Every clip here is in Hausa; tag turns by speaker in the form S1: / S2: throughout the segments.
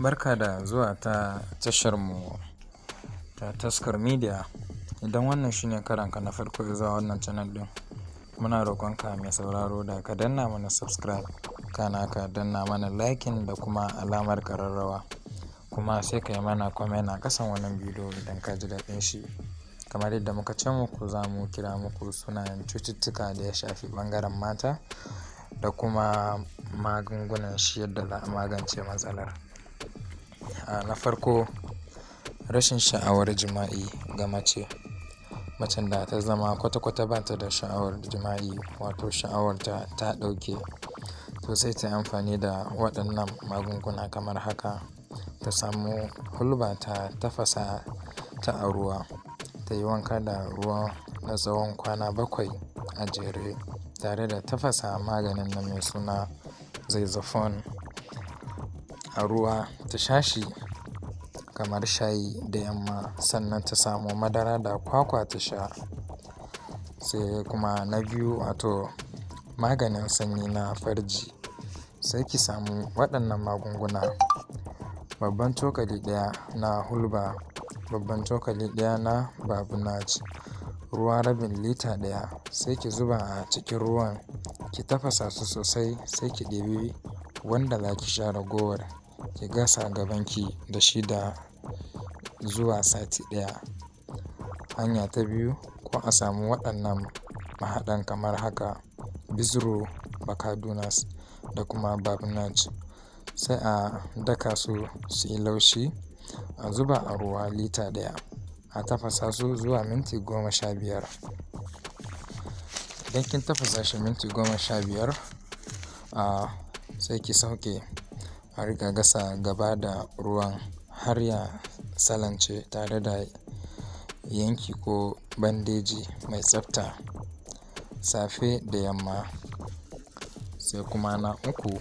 S1: Barka da zuwa ta tashar mu ta Taskar Media. Idan wannan shine karonka na farko zuwa wannan channel ɗin, muna roƙonka mai sauraro da ka danna mana subscribe, kana ka danna mana liking da kuma alamar ƙararrawa. Kuma sai ka yi mana comment a ƙasan wannan bidiyo idan ka ji daɗin shi. Kamar yadda muka ce muku, za mu kira muku sunayen cututtuka da ya shafi ɓangaren mata da kuma magungunan shi yadda za a magance matsalar. Na farko, rashin sha'awar jima'i ga mace. Macen da ta zama kwata-kwata ba ta da sha'awar jima'i, wato sha'awarta ta ɗauke, to sai ta yi amfani da waɗannan magunguna kamar haka. Ta samu hulba ta tafasa ta a ruwa, ta yi wanka da ruwan na tsawon kwana 7 a jere tare da tafasa maganin nan mai suna Zaizophon a ruwa, ta sha shi kamar shayi da yamma, sannan ta samu madara da kwakwa ta sha. Sai kuma na biyu, wato maganin sanyi na farji. Sai ki samu waɗannan magunguna: babban cokali 1 na hulba, babban cokali 1 na babunaj, ruwa rabin lita 1. Sai ki zuba a cikin ruwan, ki tafasa su sosai, sai ki ɗebi wanda za ki sha, ragowar ki gasa gabanki da shi da zuwa sati 1. Hanya ta biyu, ko a samu waɗannan mahaɗan kamar haka: bizro, bakadunas da kuma babunaj. Sai a daka su su yi laushi, a zuba a ruwa lita 1, a tafasa su zuwa minti 15. Idan kin tafasa shi minti 15, sai ki sauke, a riƙa gasa gaba da ruwan har ya salance tare da yanki ko bandeji mai tsafta, safe da yamma. Sai kuma na uku,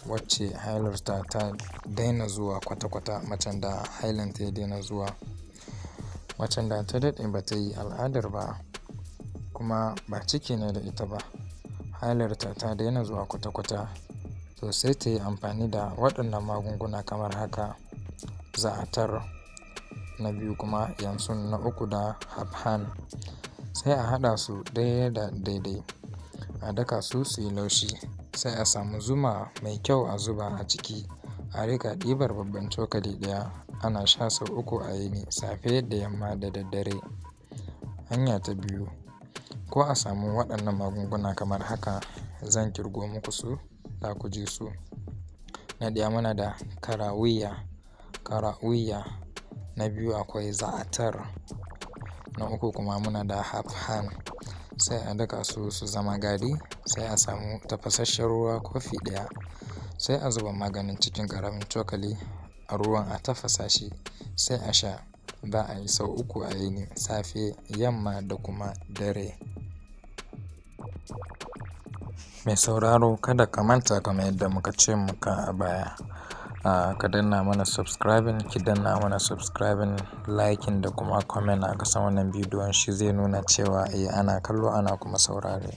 S1: wacce hailarta ta daina zuwa kwata-kwata, macen da hailanta ya daina zuwa. Macen da ta daɗe ba ta yi al'adar ba kuma ba ciki ne da ita ba, hailarta ta daina zuwa kwata-kwata, to sai ta yi amfani da waɗannan magunguna kamar haka: za'atar, na biyu kuma yansun, na uku da habhan. Sai a haɗa su daidai da daidai, a daka su su yi laushi, sai a samu zuma mai kyau a zuba a ciki, a riƙa ɗibar babban cokali 1 ana sha sau 3 a yini, safe da yamma da daddare. Hanya ta biyu, ko a samu waɗannan magunguna kamar haka, zan ƙirgo muku su za ku ji su. Na ɗaya muna da karawiya, karawiya. Na biyu akwai za'atar. Na uku kuma muna da habhan. Sai a daka su su zama gari, sai a samu tafasasshen ruwa kofi 1, sai a zuba maganin cikin ƙaramin cokali a ruwan, a tafasa shi, sai a sha. Za a yi sau 3 a yini, safe, yamma da kuma dare. Mai sauraro, kada ka manta, kamar yadda muka ce muka a baya, ka danna mana subscribing, ki danna mana subscribing, liking da kuma comment a ƙasan wannan bidiyon. Shi zai nuna cewa eh, ana kallo ana kuma saurare.